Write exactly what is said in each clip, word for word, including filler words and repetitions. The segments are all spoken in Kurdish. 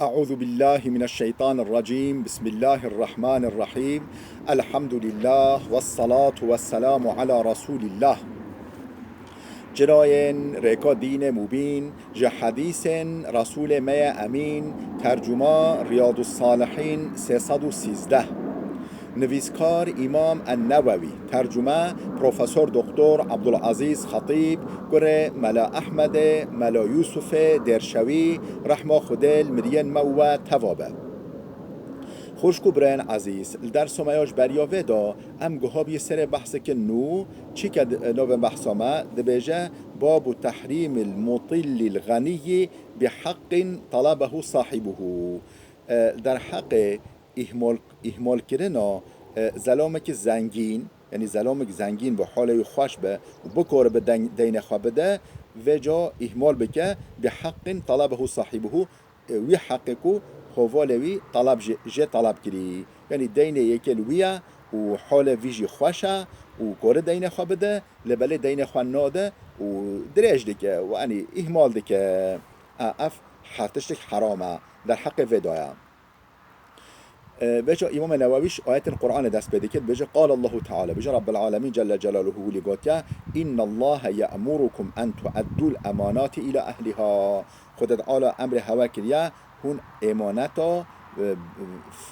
أعوذ بالله من الشيطان الرجيم. بسم الله الرحمن الرحيم. الحمد لله والصلاة والسلام على رسول الله. Cinayên rêka dînê mubîn, ji hedîsên Resûlê me ye Emîn, tercuma Riyadus Salihîn sê sed û sîzdeh. Nivîskar Îmam En-Newewî, tercume Profesor Doktor Abdulazîz Xetîb, kurê Mela Ehmedê, Mela Yûsufê Dêrşewî, rehma Xwedê li miriyên me û we teva be. Xwişk û birayên ezîz, li dersa me ya ji beriya vê de em guha bûye serê behseke nû, çîke di, navê behsa me dibêje, Babu tehrîmil mutillil xeniyyi bi heqqin talabehu sahibuhu. E, derheqê îhmal, îhmalkirina, e, zelamekî zengîn, yanî zelamek zengîn bi holê wî xweş be û bikare bi den-, deynê xwe bide, vêca îhmal bike, bi heqqin talabehu sahibuhu, e, wî heqê ku hevalê wî talab jê, jê talab kirî. Yanî deynê yekê li wî ye û holê vî jî xweş e û kore deynê xwe bide, lê belê deynê xwe nade û dirêj dike û, yanî, îhmal dike. A, ev her tiştek heram e. Derheqê vê de ye. E, vêca Îmamê Newewî ji ayetên Qur'anê dest pê dike, dibêje, Qale Allahu Teala, bêje Rabbil Alemîn Celle Celaluhu wî lê gotiye, Innallahe ye'murukum en tu'eddul emanati ila ehliha. Xwedê Teala emrê hewe kiriye, hûn êmaneta, e,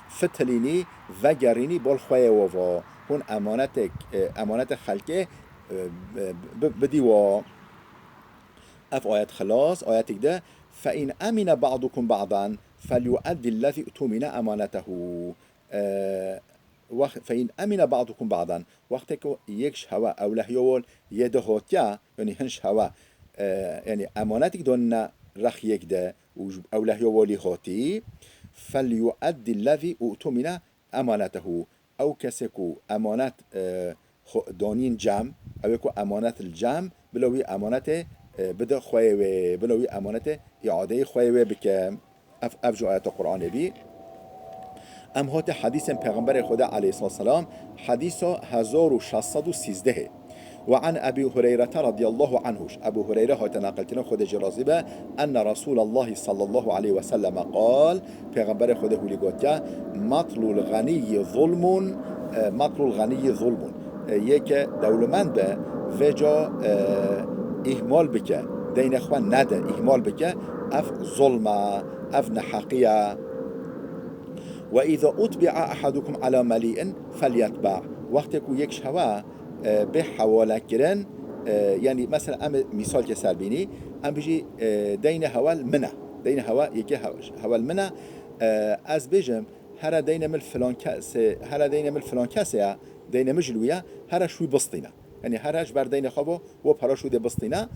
fitilînî, vegerînî bol xweyê we ve. Hûn emanetek, e, emanetê xelkê, e, bi-, bidî we. Ev ayet xilas, ayetek de, Fe in emine ba'dukum ba'dan, felyu'eddillezî utumine emanetehu. E, wext, fe in emine ba'dukum ba'dan. Wextê ku yek ji hewe ewlehiya wol yê de hotiya, yanî hin ji hewe, e, yanî emanetek donine rex yek de û ji ewlehiya wolî hotî, felyu'eddillezî utumine emanetehu. Ew kesê ku emanet, e, xwe donîn cem, ew ê ku emanet li cem, bila wî emanetê, e, bide xweyê wê, bila wî emanetê îadeyê xweyê wê bike. Ev, ev ji ayeta Qur'anê bî. Em hate hedîsên Pêxemberê Xwedê aleyhissalatu vesselam, hedîsa hezar û şeş sed û sîzdehê. Ve an Ebî Hureyrete radiyallahu anhu, ji Ebû Hureyre hate neqilkirin, Xwedê jê razî be, enne Resûlallahi sallallahu aleyhi ve selleme qal, Pêxemberê Xwedê hûlî gotiye, Matlul ganiyyi zulmun, e, matlul ganiyyi zulmun. E, yeke dewlemend be, vêca, e, îhmal bike, deynê xwe nede, îhmal bike, ev zulm e, ev neheqî ye. Ve îza utbi'a ahadukum ala melî'in felyetba'. Wextê ku yek ji hewa, e, bê hewale kirin, e, yanî mesela em ê mîsalkê ser bînî, em bijî, e, deynê hewa li min e. Deynê hewa yekê he-, hewa li min e. E, ez bêjim, here deynê min li filan kesê, here deynê min li filan kesê ye, deynê min ji li wî ye, here ji wî bistîne. Yanî here ji ber deynê xwe ve, we para ji wî dê bistîne.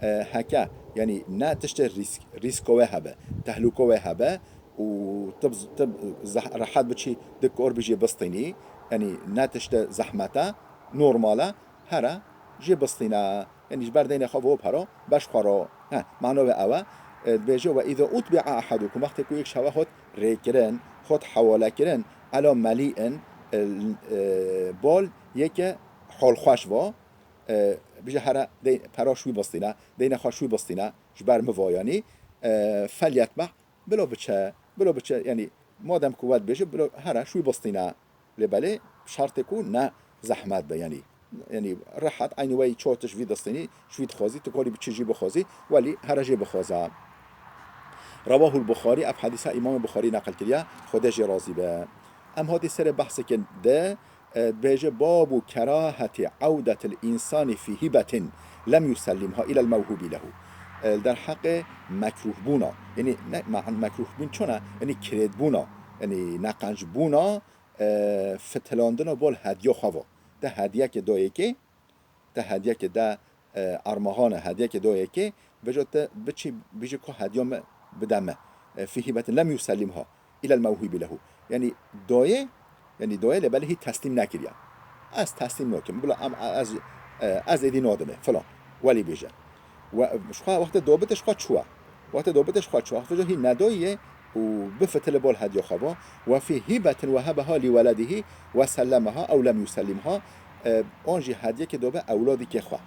E, heke, yanî ne tiştê rîsk, rîsko wê hebe, tehlûko wê hebe, û tu, tu zeh-, rehet biçî di kor bijî bistînî, yanî ne tişte zehmet e, normal e, here jê bistîne, yanî ji ber deynê xwe ve para beş xwe ro. He, mano ve ew e, e, dibêje, "Ve îza utbi'a ahadukum", wextê ku yek ji hewe hot rêkirin, hot hewale kirin, ala melî'in, e, e, bol yeke holxweş ve, e, bije here dey-, para şû bistîne, deynê xwe şû bistîne, ji ber min ve yanî, e, felyetba', Bilo biçe, bilo biçe, yanî madem ku we dibêje, bilo here şûy bistîne. Lê belê şertê ku ne zehmet be, yanî, yanî rehet, eynî wey ço tu ji vî distînî, ji vî dixwazî, tu karî biçî jî bixwazî, welî here jê bixwaze. Rawahul Buxarî, ev hedîsa Îmamê Buxarî neqil kiriye, Xwedê jê razî be. Em hatî serê behsekê de, e, dibêje, "Babu keraheti awdetil insani fî hibetin lem yusellimha ilel mewhubi lehu." E, li derheqê mekrûhbûna, yanî ne, me-, mekrûhbûn çona, yanî kirêtbûna, yanî neqencbûna, e, fitilandina bol hediya xwe va. Te hediyekê da yekê, Te hediyekê de, e, armağan e, hediyekê da yekê, vêca te biçî bijî ku hediya me bide me. E, fî hibetin lem yusellimha ilel mewhibi lehu. Yanî dayê, yanî dayê lê belê hî teslîm nekiriye. Ez teslîm nakim. Bila em, ez, e, ez êdî nadimê, filan. Welî bêje. We, ji xwe wextê dobite ji xwe çûye. Wextê dobite ji xwe çûye. Wextê hî nedayê û bifitile bol hediya xwe va. Ve fî hibetin wehebeha li weledihi ve sellemeha ew lem yusellimha. E, an jî hediyekê dobe ewladikê xwe.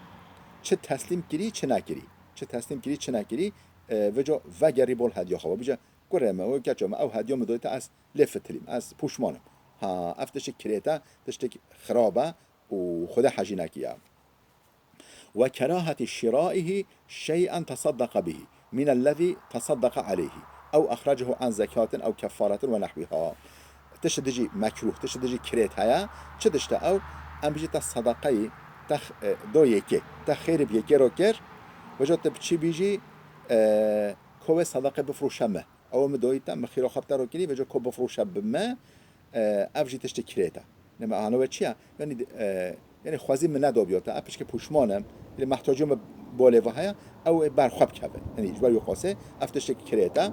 Çi teslîm kirî, çi nekirî. Çi teslîm kirî, çi nekirî. E, vêca vegerî bol hediya xwe va. Bije, Kurê me, wê keça me, ew hediya min doyê te, ez lê fitilîm, ez pûşman im. Ha, ev tiştek kirêt e, tiştek xirab e û Xwedê hejî nekiye. وكراهة شرائه شيئا تصدق به من الذي تصدق عليه أو أخرجه عن زكاة أو كفارة ونحوها. Tişt dijî mekrûh, tişt dijî kirêt heye. Çi tişt e ew? Em bijî te sedeqeyî, te x-, e, do yekê, te xêrî bi yekê ro kir, vejo tu biçî bijî, e, ko wê sedeqê bifroşe me. Ew min doyî te, min xîro xwe bi te ro kirî, vejo ko bifroşe bi me, e, ev jî tiştê kirêt e. Nema ana we çi ye? Yanî, e, yanî xwezî min nedobiyo te, ev pişkê pûşman im, yanî mehtacîyo min bolê ve heye, ew ê ber xwe bikeve. Yanî ji ber wî qasê, ev tiştê kirêt e.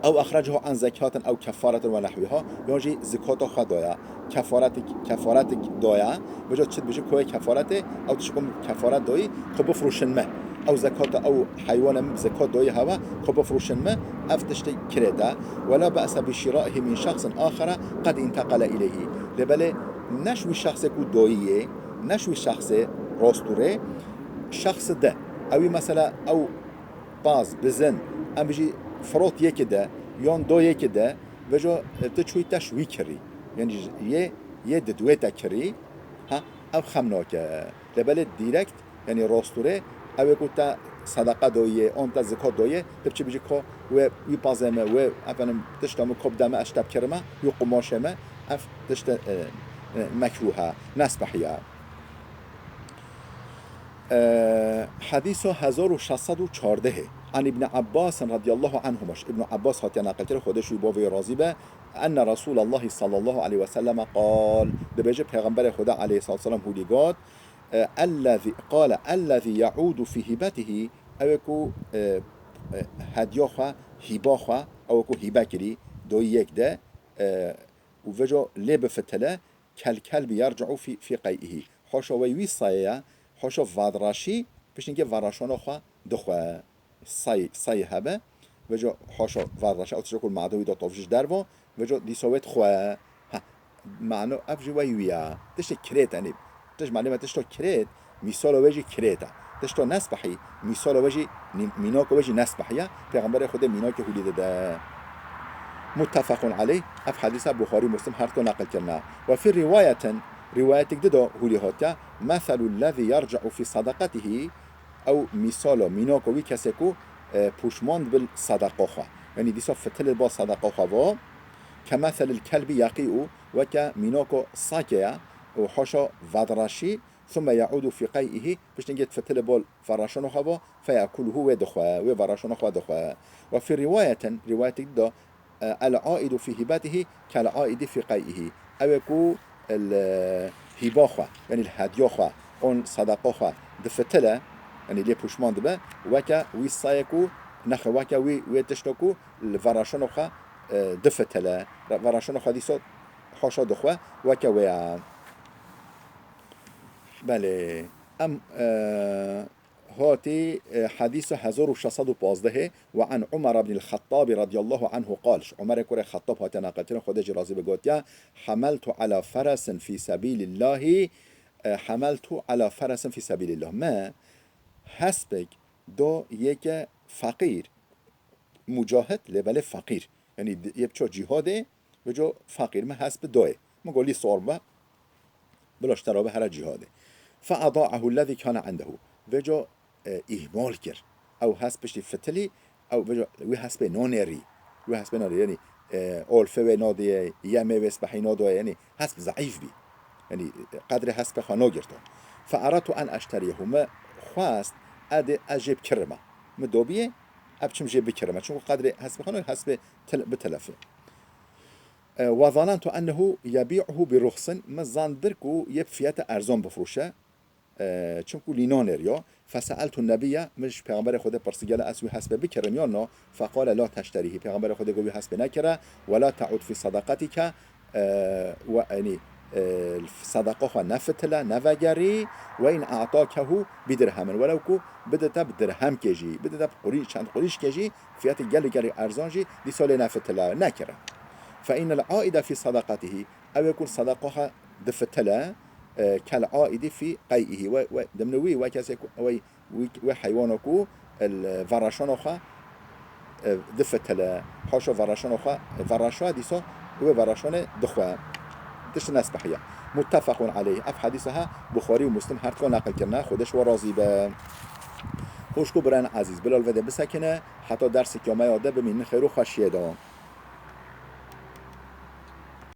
Ew أخرجه عن زكاة أو كفارة ونحوها, yan jî zikata xwe daye, kefaretik, kefaretik daye, vejo çi dibêje, ko wê kefaretê, ew tişt ku min kefaret dayî, ku bifroşin me. Ew zekata, ew heywana min zekat dayî hewe, ku bifroşin me, ev tiştê kirêt e. ولا بأس بشرائه من شخص آخر قد انتقل إليه. Lê belê ne ji wî şexsê ku dayî yê, ne ji wî şexsê rastûrê, şexsi de. Ewî mesela ew paz, bizin, em bijî firot yekê de, yan do yekê de, vejo, e, tu çûyî te ji wî kirî. Yanî yê, yê di duwê te kirî, ha, ev xem nake. Lê belê direkt, yanî rastûrê, ew ê ku te sedeqe doyê, an te zikat doyê, tu biçî bijî ko wê, wî pazê me, wê, efendim, tişta min ko bide me, ez ji te bikirime, wî qumaşê me, ev tişt, e, e, mekrûh e, nesbehî ye. E, hedîsa hezar û şeş sed û çardeh. An Îbn Abbas radiyallahu anhuma. Ji Îbn Abbas hatiye neqilkirin, Xwedê ji wî bavê razî be. Enne Resûlallahi sallallahu aleyhi ve selleme qal. Dibêje Pêxemberê Xwedê aleyhissalatu vesselam hûdî got, e, ellezî, qale, ellezî yeûdu fî hîbetihî, ew ê ku, e, e, hediya xwe, hîba xwe, ew ê ku hîbe kirî, doyî yek de, e, û veco lê bifitile, kel kelbi yerci'u fî, fî qey'ihî. Hoşa wey wî sayê ye, hoşa vadraşî, piştînkê varaşona xwe dixwe. Say, say hebe, veco hoşa vadraşe, ew tişta ku li made wî de tovjî ji derve, veco dîsa wê dixwe. Ha, mano ev jî wey wî ye. Tiştê kirêt, yanî, tişt malê me tişta kirêt, mîsala wê jî kirêt e. Tişta nesbehî, mîsala wê jî, nî-, mînaka wê jî nesbehî ye. Pêxemberê Xwedê mînakê hûlî dide. Muttefequn aleyh, ev hedîsa Buxarî û Muslim her du neqil kirine. Ve fî rîwayetin, rîwayetik di de hûlî hatiye, meselul lezî yerci'u fî sadaqetihî, ew mîsala, mînaka wî kesê ku, e, pûşman dibe li sedeqa xwe. Yanî dîsa fitilê ba sedeqa xwe va, kemeselil kelbi yeqî'u, weke mînaka sakê ye û hoşa vedraşî, ثم يعود في قيئه, piştî gê fitilê bol veraşona xwe bo, فيأكله, wê dixwe, wê veraşona xwe dixwe. وفي رواية, rîwayetek de, e, العائد في هبته كالعائد في قيئه. Ew ê ku li hîba xwe, yanî li hediya xwe, on sedeqa xwe difitile, yanî lê pûşman dibe, weke wî sayê ku, nexe, weke wî, wê tişta ku li veraşona xwe, e, difitile, veraşona xwe dîsa hoşa dixwe, weke wê ye. Belê. Em, e, hatî, e, hedîsa hezar û şeş sed û pazdehê, وعن عمر بن الخطاب رضي الله عنه قال, ji Umerê kurê Xettab hatiye neqilkirin, Xwedê jî razî be, gotiye, حملت على فرس في سبيل الله, e, حملت على فرس في سبيل الله. Me hespek do yeke feqîr, mucahid, lê belê feqîr. Yanî di-, yê biço cîhadê, veco feqîr, min hesp doyê. Min got, lî sor be, bila ji te re be here cîhadê. فأضاعه الذي كان عنده. Veco, e, îhmal kir. Ew hesp piştî fitilî, ew veco, wî hespê nanêrî. Wî hespê nanêrî, yanî, e, olfê wê nadiyê, yemê wê sibehî nadoyê, yanî hesp zeîf bî. Yanî, qedrê hespê xwe nagirto. فأردت أن أشتريه. Me xwest, edê ez jê bikirime. Min dobiyê, ev çim jê bikirime. Çunku qedrê hespê xwe nagirto, hespê til-, bitelefê. E, وظننت أنه يبيعه برخص. Min zan bir ku yê bi fiyete erzan bifroşe. E, çimku lî nanêriyo. فسألت النبي, min ji Pêxemberê Xwedê pirsî, gelo ez wî hespê bikirim yan na? فقال لا تشتريه. Pêxemberê Xwedê got wî hespê nekire. ولا تعد في صدقتك, e, we, yanî, e, sedeqa xwe nefitile, nevegerî. وإن أعطاكه بدرهم. Welew ku bide te bi dirhemkê jî, bide te bi qurî-, çend qurîşkê jî, fiyatê gelî gelî erzan jî, dîsa lê nefitile, nekire. فإن العائد في صدقته, ew ê ku sedeqa xwe difitile, e, كالعائد في قيئه. We, we, dimne wî, we kesê ku, we, wî, we heywana ku, el, veraşana xwe e, difitile, paşa veraşana xwe, veraşa dîsa wê veraşanê dixwe. Tişt nespehiye. Muttefaqun aleyh. Ev hedîsa he Buxarî û Muslim her duka neqil kirine, Xwedê ji we razî be. Xwişk û birayên ezîz, bila li vê de bisekine, heta derseke me ya de bimînin xêr û xweşiyê de.